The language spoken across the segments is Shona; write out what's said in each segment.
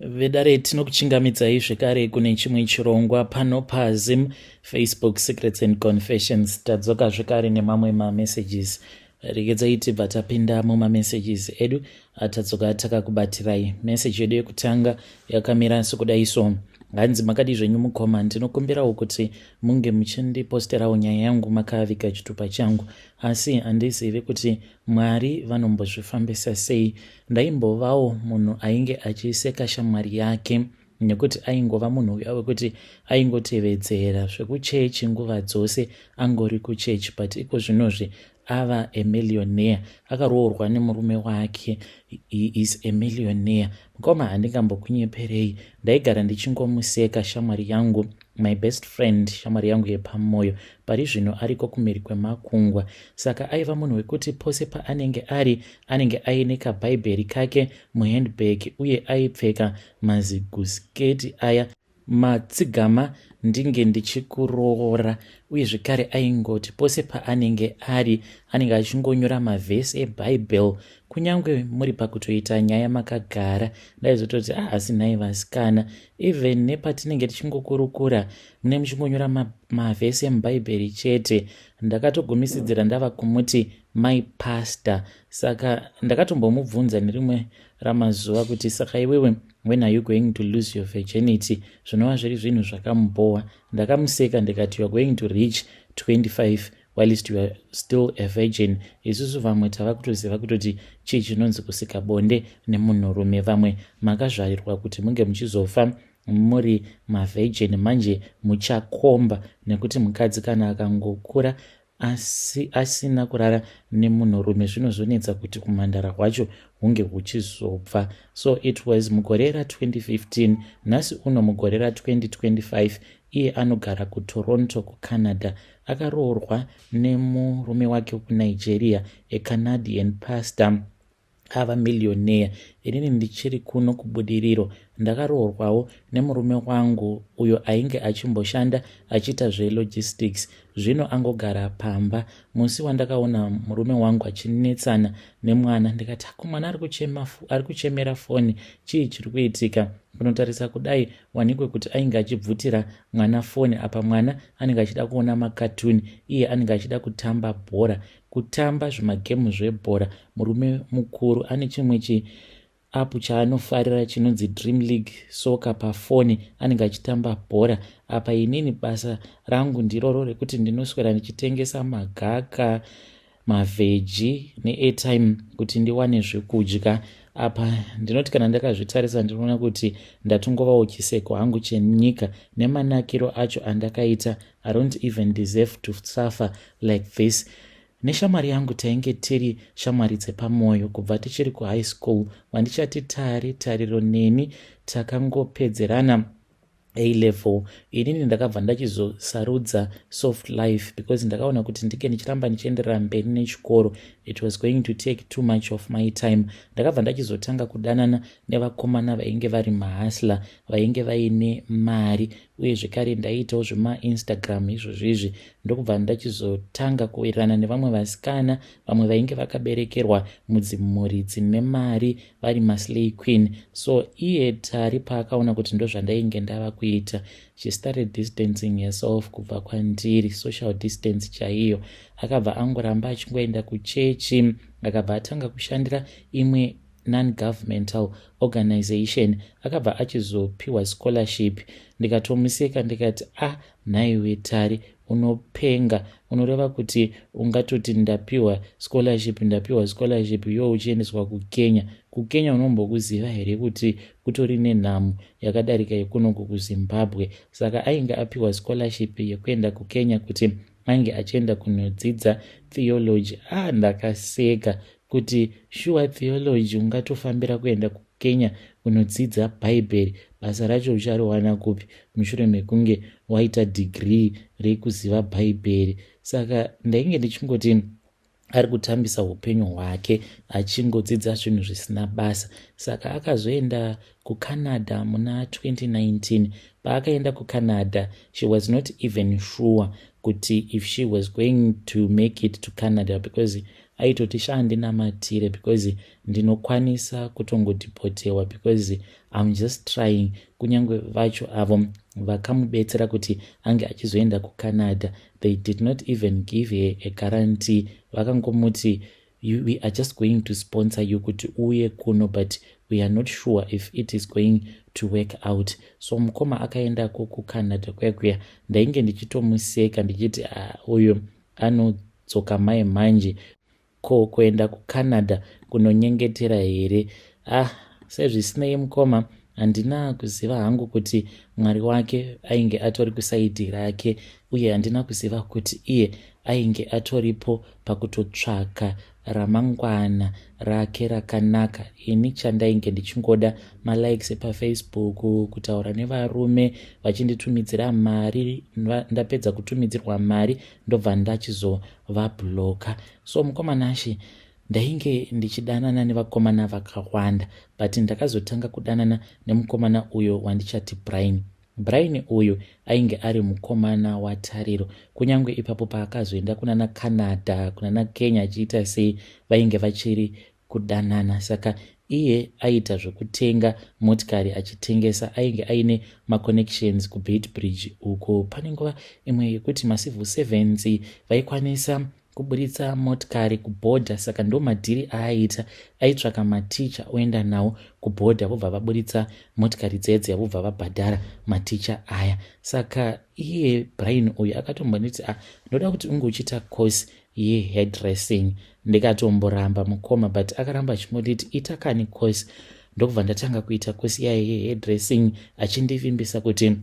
Vedare, tinokuchingamidzai zvekare kune chimwe chirongwa pano paZim Facebook Secrets and Confessions. Tadzoka zvekare nemamwe mamessages. Regedzai tibva tapinda mumamessages edu atadzoka takakubatirai. Message yedu yekutanga yakamira sekudai so. Hanzi, "Makadi zvenyu mukoma? Ndinokumbirawo kuti munge muchindiposterawo nyaya yangu makavika chitupa changu, asi handizivi kuti Mwari vanombozvifambisa sei. Ndaimbovawo munhu ainge achiseka shamwari yake nekuti aingova munhu uya wekuti aingotevedzera zvekuchechi nguva dzose, angori kuchechi, but iko zvinozvi ava a millionaire, akaroorwa nemurume wake. He is a millionaire. Mukoma, handingambokunyeperei, ndaigara ndichingomuseka shamwari yangu, my best friend, shamwari yangu yepamwoyo. Pari zvino ariko kumhiri kwemakungwa. Saka aiva munhu wekuti pose paanenge ari, anenge aine kabhaibheri kake muhandbag, uye aipfeka mazigusketi aya matsigama ndinge ndichikuroora. Uye zvekare aingoti pose paanenge ari, anenge achingonyora mavhesi ebhaibheri, kunyange muri pakutoita nyaya makagara. Ndaizototi, 'Ah, asi nhai vasikana, even nepatinenge tichingokurukura mune muchingonyora mavhesi emubhaibheri chete.' Ndakatogumisidzira ndava kumuti my pastor. Saka ndakatombomubvunza nerimwe ramazuva kuti, 'Saka iwewe, when are you going to lose your virginity?' Zvinova zviri zvinhu zvakamubhowa. Ndakamuseka ndikati, 'You are going to reach 25 whilst you are still a virgin. Isusu vamwe tava kutoziva kutoti chii chinonzi kusika bonde nemunhurume. Vamwe makazvarirwa kuti munge muchizofa muri mavirgin. Manje muchakomba, nekuti mukadzi kana akangokura asi asina kurara nemunhurume, zvinozonetsa kuti kumhandara hwacho hunge huchizobva.' So it was mugore ra2015. Nhasi uno mugore ra2025, iye anogara kuToronto, kuCanada. Akaroorwa nemurume wake wekuNigeria, a Canadian pastor. Ava millionaire, inini ndichiri kuno kuBudiriro. Ndakaroorwawo nemurume wangu uyo ainge achimboshanda achiita zvelogistics, zvino angogara pamba. Musi wandakaona murume wangu achinetsana nemwana, ndikati, 'Ako mwana ari kuchemera foni, chii chiri kuitika?' Kunotarisa kudai, wanikwe kuti ainge achibvutira mwana foni. Apa mwana anenge achida kuona makatuni, iye anenge achida kutamba bhora, kutamba zvimagemu zvebhora. Murume mukuru ane chimwe chi app chaanofarira chinonzi Dream League Soccer pafoni, anenge achitamba bhora. Apa inini basa rangu ndiroro rekuti ndinoswera ndichitengesa magaka, mavheji neairtime kuti ndiwane zvekudya. Apa ndinoti kana ndakazvitarisa, ndinoona kuti ndatongovawo chiseko hangu chenyika. Nemanakiro acho andakaita, I don't even deserve to suffer like this. Neshamwari yangu tainge tiri shamwari dzepamwoyo kubva tichiri kuhigh school, wandichati Tari, Tariro neni takangopedzerana A level. Inini ndakabva ndachizosarudza soft life because ndakaona kuti ndike ndichiramba ndichienderera mberi nechikoro, it was going to take too much of my time. Ndakabva ndachizotanga kudanana nevakomana vainge vari mahustler, vainge vaine mari, uye zvekare ndaiitawo zvemaInstagram izvozvo izvi. Ndokubva ndachizotanga kuwirirana nevamwe vasikana, vamwe vainge vakaberekerwa mudzimhuri dzine mari, vari maslay queen. So iye Tari paakaona kuti ndozvandainge ndava kuita, she started distancing herself kubva kwandiri, social distance chaiyo. Akabva angoramba achingoenda kuchechi. Akabva atanga kushandira imwe non-governmental organization. Akabva achizopiwa scholarship. Ndikatomuseka ndikati, 'Ah, nhaiwe Tari, unopenga. Unoreva kuti ungatoti ndapiwa scholarship, ndapiwa scholarship, yo uchiendeswa kuKenya? KuKenya unombokuziva here kuti kutori nenhamo yakadarika yekunoku kuZimbabwe?' Saka ainge apiwa scholarship yekuenda kuKenya kuti ainge achienda kunodzidza theology. Ah, ndakaseka kuti, 'Shuwa, theology? Ungatofambira kuenda kuKenya kunodzidza Bhaibheri? Basa racho uchariwana kupi mushure mekunge waita degree rekuziva Bhaibheri?' Saka ndainge ndichingoti ari kutambisa upenyu hwake achingodzidza zvinhu zvisina basa. Saka akazoenda kuCanada muna 2019. Paakaenda kuCanada, she was not even sure kuti if she was going to make it to Canada because Aitoti, "Sha, ndinamatire because ndinokwanisa kutongodeportewa because I'm just trying." Kunyange vacho avo vakamubetsera kuti ange achizoenda kuCanada, they did not even give her a guarantee. Vakangomuti, "We are just going to sponsor you kuti uye kuno, but we are not sure if it is going to work out." So mukoma akaendako kuCanada kuya kuya, ndainge ndichitomuseka ndichiti, "Ah, uyu anodzoka mai manje. Ko kuenda kuCanada kunonyengetera here?" Ah, sezvisinei mukoma, handina kuziva hangu kuti Mwari wake ainge atori kuside rake, uye handina kuziva kuti iye ainge atoripo pakutotsvaka ramangwana rake rakanaka. Ini chandainge ndichingoda malikes epaFacebook, kutaura nevarume vachinditumidzira mari. Ndapedza kutumidzirwa mari, ndobva ndachizovabloka. So mukoma Nashe, ndainge ndichidanana nevakomana vakawanda, but ndakazotanga kudanana nemukomana uyo wandichati Brian. Brian uyu ainge ari mukomana waTariro. Kunyange ipapo paakazoenda kunana Canada, kunana Kenya, achiita sei, vainge vachiri kudanana. Saka iye aiita zvekutenga motikari achitengesa. Ainge aine maconnections kuBeitbridge uko. Pane nguva imwe yekuti macivil servants vaikwanisa kuburitsa motikari kubhodha, saka ndo madhiri aaita. Aitsvaka maticha oenda nawo kubhodha, vobva vaburitsa motikari dzedze, vobva vabhadhara maticha aya. Saka iye Brian uyu akatomboniti, "Ah, ndoda kuti unge uchiita course yehairdressing." Ndikatomboramba mukoma, but akaramba achingonditi, "Ita kani course." Ndokubva ndatanga kuita course iyayo yehairdressing, achindivimbisa kuti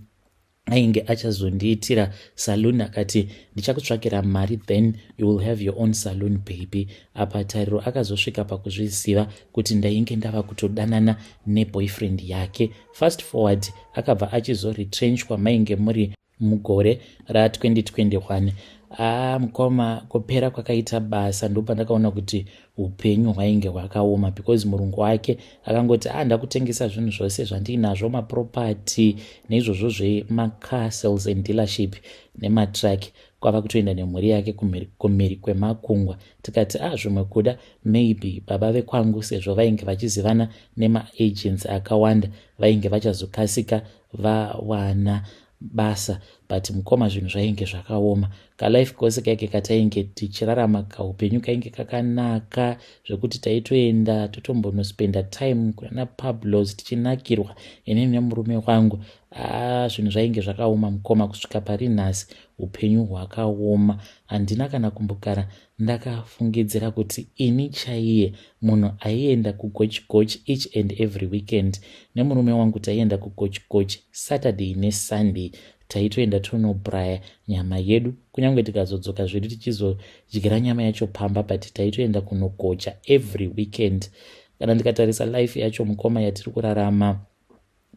ainge achazondiitira saloon. Akati, "Ndichakutsvakira mari, then you will have your own saloon, baby." Apa Tariro akazosvika pakuzviziva kuti ndainge ndava kutodanana neboyfriend yake. Fast forward, akabva achizoretrenchwa. Mainge muri mugore ra2021. Aa mukoma, kupera kwakaita basa, ndopandakaona kuti upenyu hwainge hwakaoma, because murungu wake akangoti, "A, ndakutengesa zvinhu zvose zvandinazvo, maproperty neizvozvo zvemacar sales and dealership nematruck," kwava kutoenda nemhuri yake kumhiri kwemakungwa. Tikati, "A, zvimwe kuda maybe baba vekwangu, sezvo vainge vachizivana nemaagents akawanda, vainge vachazokasika vawana basa." But mukoma, zvinhu zvainge zvakaoma. Kalife kose kaike katainge tichirarama, kaupenyu kainge kakanaka zvekuti taitoenda totombonospenda time kunana Pablos, tichinakirwa inini nemurume wangu. A, zvinhu zvainge zvakaoma mukoma. Kusvika pari nhasi upenyu hwakaoma. Handina kana kumbogara ndakafungidzira kuti ini chaiye munhu aienda kugochigochi each and every weekend nemurume wangu, taienda kugochigochi Saturday neSunday, taitoenda tonobraya nyama yedu, kunyange tikazodzoka zvedu tichizodyira nyama yacho pamba, but taitoenda kunogocha every weekend. Kana ndikatarisa life yacho mukoma yatiri kurarama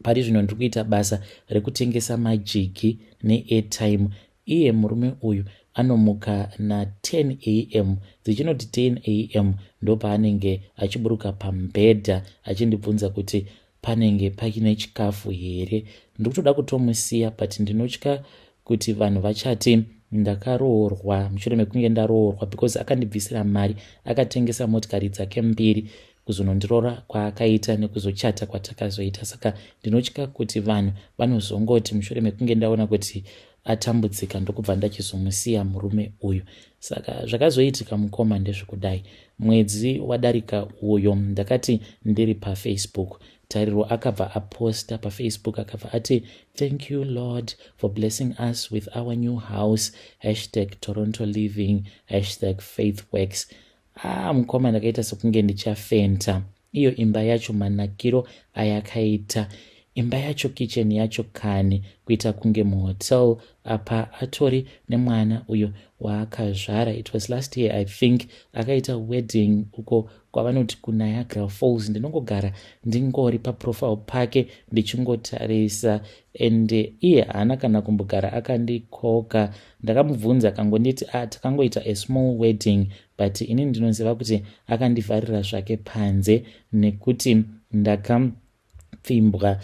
pari zvino, ndiri kuita basa rekutengesa majigi neairtime. Iye murume uyu anomuka na10 a.m., dzichinoti 10 a.m. ndopaanenge achiburuka pamubhedha, achindibvunza kuti panenge paine chikafu here. Ndiri kutoda kutomusiya, but ndinotya kuti vanhu vachati ndakaroorwa mushure mekunge ndaroorwa, because akandibvisira mari, akatengesa motikari dzake mbiri kuzonondiroora kwaakaita nekuzochata kwatakazoita. Saka ndinotya kuti vanhu vanozongoti mushure mekunge ndaona kuti atambudzika, ndokubva ndachizomusiya murume uyu. Saka zvakazoitika mukoma ndezvekudai: mwedzi wadarika uyo, ndakati ndiri paFacebook, Tariro akabva aposta paFacebook, akabva ati, "Thank you, Lord, for blessing us with our new house, #TorontoLiving, #FaithWorks." Ah mukoma, ndakaita sekunge ndichafenta. Iyo imba yacho, manakiro ayakaita imba yacho, kitchen yacho kani, kuita kunge muhotel. Apa atori nemwana uyo waakazvara. It was last year, I think, akaita wedding uko kwavanoti kuNiagara Falls. Ndinongogara ndingori paprofile pake ndichingotarisa, and iye haana kana kumbogara akandikoka. Ndakamubvunza, akangonditi, "Ah, takangoita a small wedding." But ini ndinoziva kuti akandivharira zvake panze nekuti ndakapfimbwa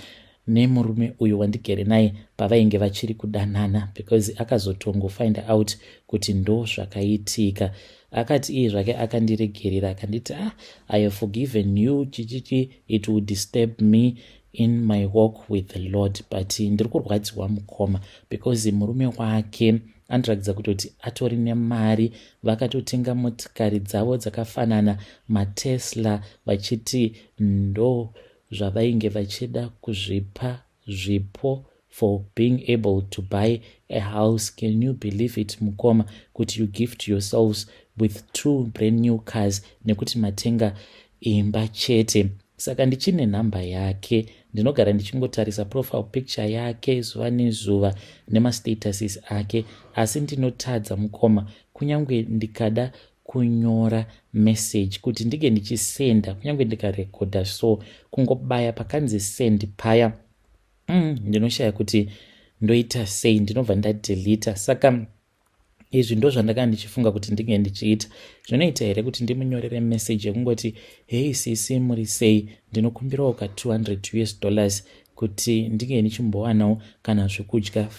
nemurume uyu wandigere naye pavainge vachiri kudanana, because akazotongofind out kuti ndo zvakaitika. Akati iye zvake akandiregerera, akanditi, "Ah, I have forgiven you," chichichi. It will disturb me in my walk with the Lord, but ndiri kurwadziwa, mukoma, because murume wake anoratidza kutoti atori nemari. Vakatotenga motikari dzavo dzakafanana, maTesla, vachiti ndo zvavainge vachida kuzvipa zvipo for being able to buy a house. Can you believe it, mukoma, kuti you gift yourselves with two brand new cars nekuti matenga imba chete? Saka ndichine nhamba yake, ndinogara ndichingotarisa profile picture yake zuva nezuva nemastatuses ake, asi ndinotadza, mukoma. Kunyange ndikada kunyora message kuti ndinge ndichisenda, kunyange ndikarekodha, so kungobaya pakanzi "send" paya, ndinoshaya kuti ndoita sei, ndinobva ndadelita. Saka izvi ndo zvandakanga ndichifunga kuti ndinge ndichiita. Zvinoita here kuti ndimunyorere meseji yekungoti, "Hei sisi, muri sei? Ndinokumbirawo ka 200 US dollars kuti ndinge ndichimbowanawo kana zvekudya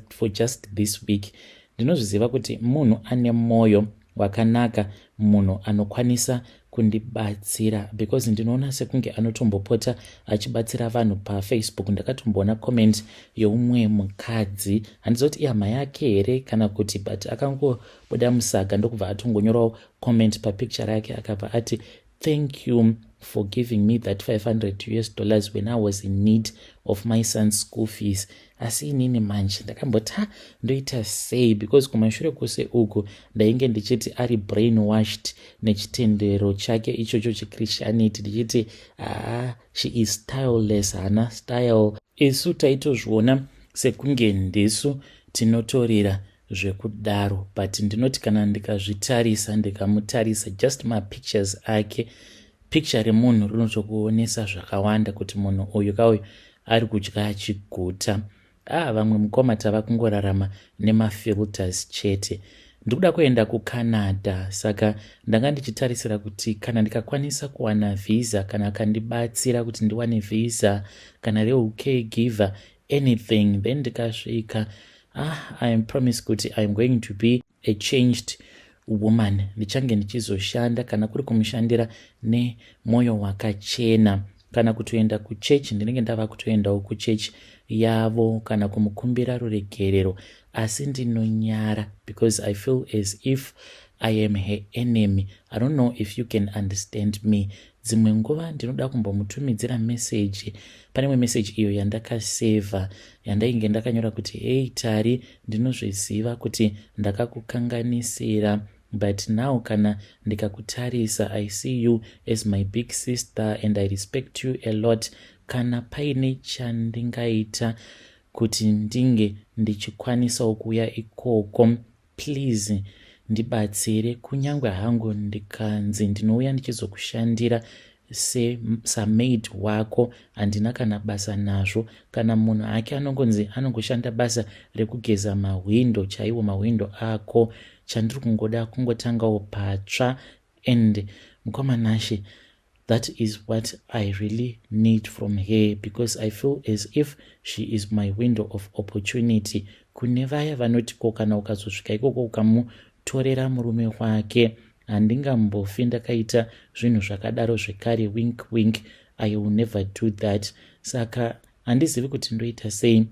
for just this week"? Ndinozviziva kuti munhu ane mwoyo wakanaka, munhu anokwanisa kundibatsira, because ndinoona sekunge anotombopota achibatsira vanhu paFacebook. Ndakatomboona comment yeumwe mukadzi, handizoti ihama yake here kana kuti, but akangobuda musaga ndokubva atongonyorawo comment papicture yake, akabva ati, "Thank you for giving me that 500 US dollars when I was in need of my son's school fees." Asi inini manje ndakamboti, ha, ndoita sei? Because kumashure kwose uku ndainge ndichiti ari brainwashed nechitendero chake ichocho cheChristianity, ndichiti, haa, she is styleless, haana style. Isu taitozviona sekunge ndisu tinotorira zvekudaro, but ndinoti kana ndikazvitarisa, ndikamutarisa just mapictures ake, picture remunhu rinotokuonesa zvakawanda kuti munhu uyu kauyu ari kudya achiguta. Ah, vamwe, mukoma, tava kungorarama nemafilters chete. Ndikuda kuenda kuCanada, saka ndanga ndichitarisira kuti kana ndikakwanisa kuwana vhisa, kana akandibatsira kuti ndiwane vhisa kana reucaregiver, anything, then ndikasvika, ah, I am promise kuti I am going to be a changed woman. Ndichange ndichizoshanda, kana kuri kumushandira nemwoyo wakachena, kana kutoenda kuchechi, ndinenge ndava kutoendawo kuchechi yavo, kana kumukumbira ruregerero. Asi ndinonyara because I feel as if I am her enemy. I don't know if you can understand me. Dzimwe nguva ndinoda kumbomutumidzira meseji. Pane imwe meseji iyo yandakasevha yandainge ndakanyora kuti, "Hei Tari, ndinozviziva kuti ndakakukanganisira, but now kana ndikakutarisa, I see you as my big sister and I respect you a lot. Kana paine chandingaita kuti ndinge ndichikwanisawo kuuya ikoko, please ndibatsire. Kunyange hangu ndikanzi ndinouya ndichizokushandira samaid wako, handina kana basa nazvo. Kana munhu ake anongonzi anongoshanda basa rekugeza mahwindo chaiwo, mahwindo ako. Chandiri kungoda kungotangawo patsva." And mukoma Nashe, that is what I really need from her, because I feel as if she is my window of opportunity. Kune vaya vanoti, ko kana ukazosvika ikoko ukamutorera murume wake? Handingambofi ndakaita zvinhu zvakadaro zvekare. Wink wink. I will never do that. Saka handizivi kuti ndoita sei.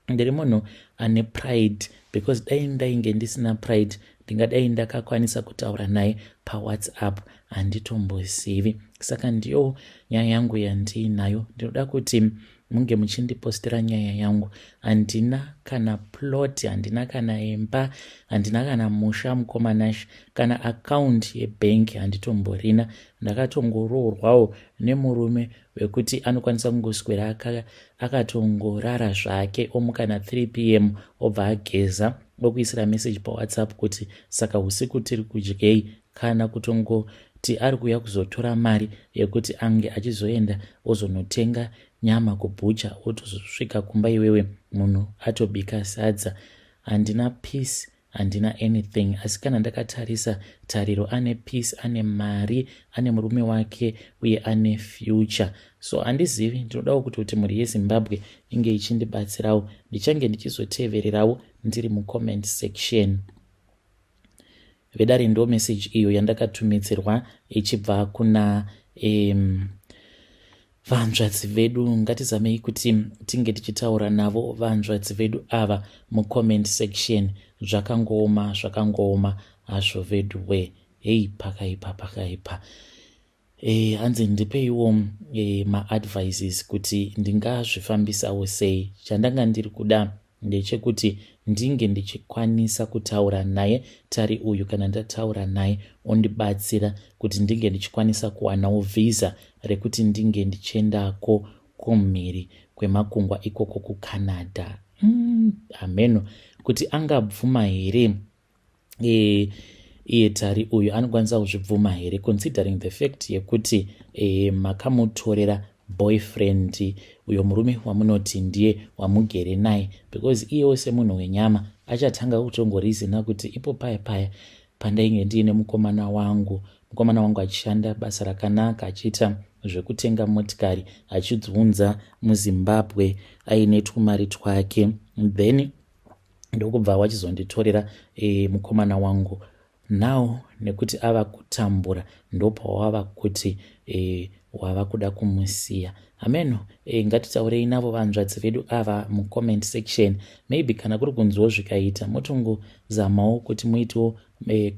Ndiri munhu ane pride, because dai ndainge ndisina pride, ndingadai ndakakwanisa kutaura naye paWhatsApp. Handitombozivi. Saka ndiyo nyaya yangu yandiinayo. Ndinoda kuti munge muchindipostera nyaya yangu. Handina kana plot, handina kana imba, handina kana musha, mukoma Nash. Kana akaundi yebhengi handitomborina. Ndakatongoroorwawo nemurume wekuti anokwanisa kungoswera akatongorara zvake, omuka na3 p.m., obva ageza, okuisira meseji paWhatsApp kuti, "Saka usiku tiri kudyei?" Kana kutongoti ari kuuya kuzotora mari yekuti ange achizoenda ozonotenga nyama kubhucha, otozosvika kumba iwewe munhu atobika sadza. Handina peace, handina anything. Asi kana ndakatarisa Tariro, ane peace, ane mari, ane murume wake uye ane future. So handizivi. Ndinodawo kuti mhuri yeZimbabwe inge ichindibatsirawo. Ndichange ndichizotevererawo ndiri mucomment section. Vedare ndo message iyo yandakatumidzirwa ichibva kuna vanzvadzi vedu. Ngatizamei kuti tinge tichitaura navo vanzvadzi vedu ava mucomment section. Zvakangooma, zvakangooma hazvo vedu we. Hei, pakaipa, pakaipa. Hanzi ndipeiwo maadvices kuti ndingazvifambisawo sei. Chandanga ndiri kuda ndechekuti ndinge ndichikwanisa kutaura naye Tari uyu. Kana ndataura naye, ondibatsira kuti ndinge ndichikwanisa kuwanawo vhisa rekuti ndinge ndichiendako kumhiri kwemakungwa ikoko kuCanada. Hameno kuti angabvuma here. Iye Tari uyu anokwanisa kuzvibvuma here, considering the fact yekuti makamutorera boyfriend, uyo murume wamunoti ndiye wamugere naye? Because iyewo semunhu wenyama achatanga kutongoreasona kuti ipo paya paya pandainge ndiine mukomana wangu, mukomana wangu achishanda basa rakanaka, achiita zvekutenga motikari achidziunza muZimbabwe, aine twumari twake, then ndokubva wachizonditorera mukomana wangu. Now nekuti ava kutambura, ndopawava kuti wava kuda kumusiya. Ameno. Ngatitaurei navo vanzvadzi vedu ava mucomment section. Maybe kana kuri kunziwo zvikaita, motongozamawo kuti muitewo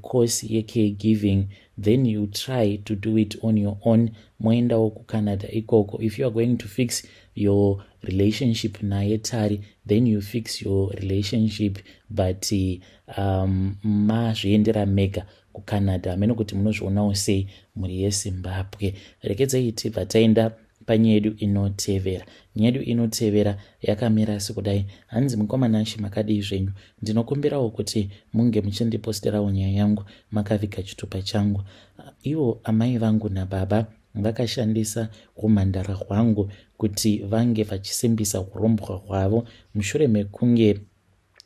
course yecaregiving, then you try to do it on your own, moendawo kuCanada ikoko. If you are going to fix your relationship naye Tari, then you fix your relationship, but mazviendera mega kuCanada. Hameno kuti munozvionawo sei, mhuri yeZimbabwe. Rekedzai tibva taenda panyaya yedu inotevera. Nyaya yedu inotevera yakamira sekudai. Hanzi, "Mukoma Nashe, makadii zvenyu? Ndinokumbirawo kuti munge muchindiposterawo nyaya yangu makaviga chitupa changu. Ivo amai vangu nababa vakashandisa umhandara hwangu kuti vange vachisimbisa urombwa hwavo mushure mekunge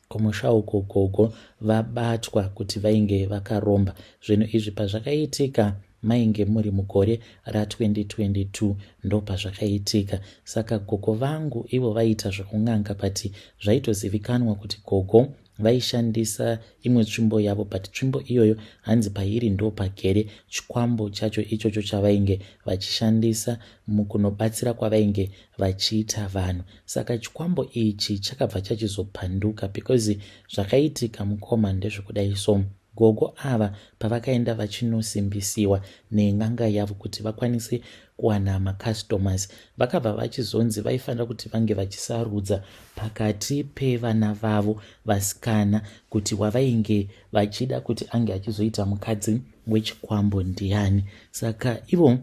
kumusha uko gogo vabatwa kuti vainge vakaromba. Zvinhu izvi pazvakaitika mainge muri mugore ra2022, ndopazvakaitika. Saka gogo vangu ivo vaiita zvekun'anga, but zvaitozivikanwa kuti gogo vaishandisa imwe tsvimbo yavo, but tsvimbo iyoyo hanzi pairi ndo pagere chikwambo chacho ichocho chavainge vachishandisa mukunobatsira kwavainge vachiita vanhu. Saka chikwambo ichi chakabva chachizopanduka, because zvakaitika, mukoma, ndezvekudai so: gogo ava pavakaenda vachinosimbisiwa nen'anga yavo kuti vakwanise kuwana macustomers, vakabva vachizonzi vaifanira kuti vange vachisarudza pakati pevana vavo vasikana kuti wavainge vachida kuti ange achizoita mukadzi wechikwambo ndiani. Saka ivo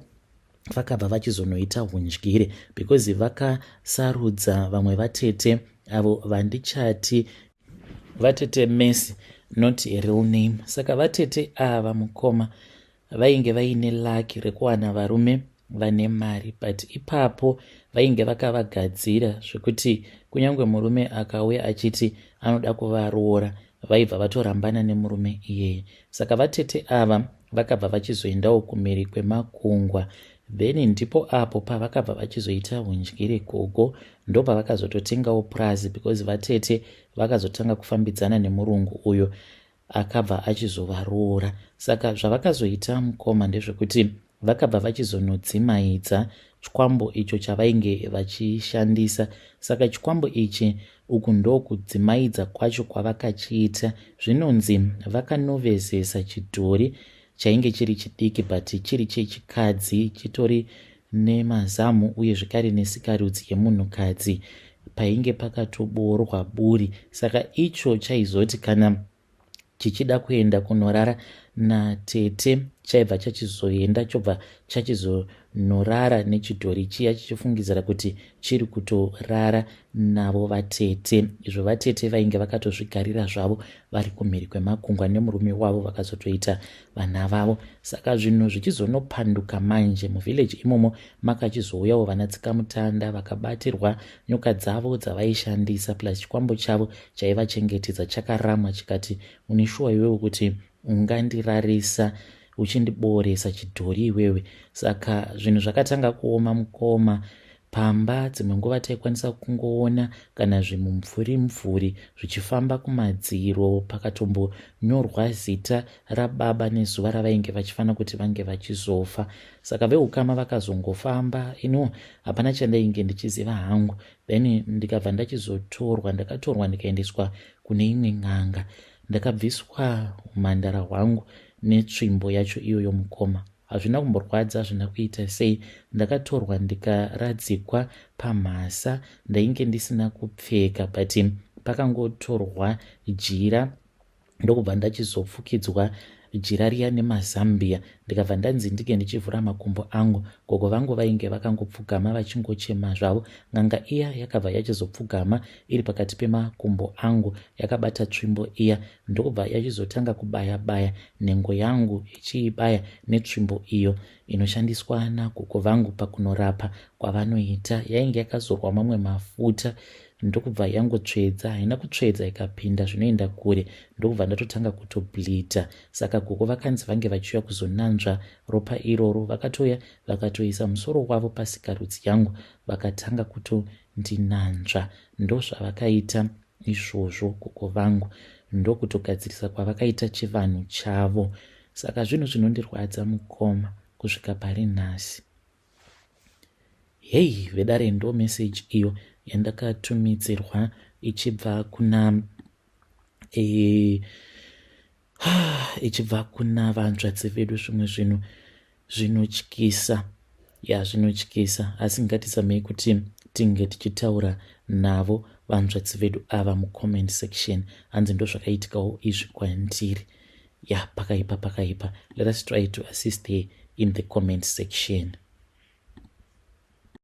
vakabva vachizonoita undyire, because vakasarudza vamwe vatete avo vandichati vatete Messi, not a real name. Saka vatete ava, mukoma, vainge vaine luck rekuwana varume vane mari, but ipapo vainge vakavagadzira zvekuti kunyange murume akauya achiti anoda kuvaroora, vaibva vatorambana nemurume iyeye. Saka vatete ava vakabva vachizoendawo kumhiri kwemakungwa, then ndipo apo pavakabva vachizoita undyire. Gogo ndopavakazototengawo purazi, because vatete vakazotanga kufambidzana nemurungu uyo akabva achizovaroora. Saka zvavakazoita, mukoma, ndezvekuti vakabva vachizonodzimaidza chikwambo icho chavainge vachishandisa. Saka chikwambo ichi, uku ndokudzimaidza kwacho kwavakachiita. Zvinonzi vakanovezesa chidhori chainge chiri chidiki, but chiri chechikadzi, chitori nemazamu uye zvekare nesikarudzi yemunhukadzi, painge pakatoboorwa buri. Saka icho chaizoti kana chichida kuenda kunorara natete, chaibva chachizoenda, chobva chachizonorara nechidhori chiya, chichifungidzira kuti chiri kutorara navo vatete, izvo vatete vainge vakatozvigarira zvavo vari kumhiri kwemakungwa nemurume wavo, vakazotoita vana vavo. Saka zvinhu zvichizonopanduka manje muvillage imomo, makachizouyawo vana tsikamutanda, vakabatirwa nyoka dzavo dzavaishandisa, plus chikwambo chavo chaivachengetedza chakaramwa, chikati, 'Une shuwa iwewe kuti ungandirarisa uchindibooresa chidhori iwewe?' Saka zvinhu zvakatanga kuoma, mukoma. Pamba dzimwe nguva taikwanisa kungoona kana zvimumvuri mvuri zvichifamba kumadziro, pakatombonyorwa zita rababa nezuva ravainge vachifanira kuti vange vachizofa. Saka veukama vakazongofamba, ino hapana chandainge ndichiziva hangu. Then ndikabva ndachizotorwa, ndakatorwa ndikaendeswa kune imwe n'anga. Ndakabviswa umhandara hwangu netsvimbo yacho iyoyo mukoma. Hazvina kumborwadza, hazvina kuita sei. Ndakatorwa ndikaradzikwa pamhasa, ndainge ndisina kupfeka, but pakangotorwa jira ndokubva ndachizofukidzwa jira riya nemazambiya, ndikabva ndanzi ndinge ndichivhura makumbo angu. Gogo vangu vainge vakangopfugama vachingochema zvavo. N'anga iya yakabva yachizopfugama iri pakati pemakumbo angu yakabata tsvimbo iya, ndokubva yachizotanga kubaya baya nhengo yangu, ichiibaya netsvimbo iyo inoshandiswa nagogo vangu pakunorapa kwavanoita. Yainge yakazorwa mamwe mafuta, ndokubva yangotsvedza, haina kutsvedza ikapinda zvinoenda kure, ndokubva ndatotanga kutobleeda. Saka gogo vakanzi vange vachiuya kuzonanzva ropa iroro. Vakatouya vakatoisa musoro wavo pasikarudzi yangu, vakatanga kutondinanzva. Ndozvavakaita izvozvo gogo vangu, ndokutogadzirisa kwavakaita chivanhu chavo. Saka zvinhu zvinondirwadza mukoma kusvika pari nhasi. Hei vedare, ndo message iyo yandakatumidzirwa ichibva kuna vanzvadzi vedu. Zvimwe zvinhu zvinotyisa ya, zvinotyisa, asi ngatizamei kuti tinge tichitaura navo vanzvadzi vedu ava mucomment section. Hanzi ndo zvakaitikawo izvi kwandiri ya, pakaipa, pakaipa. Let us try to assist her in the comment section.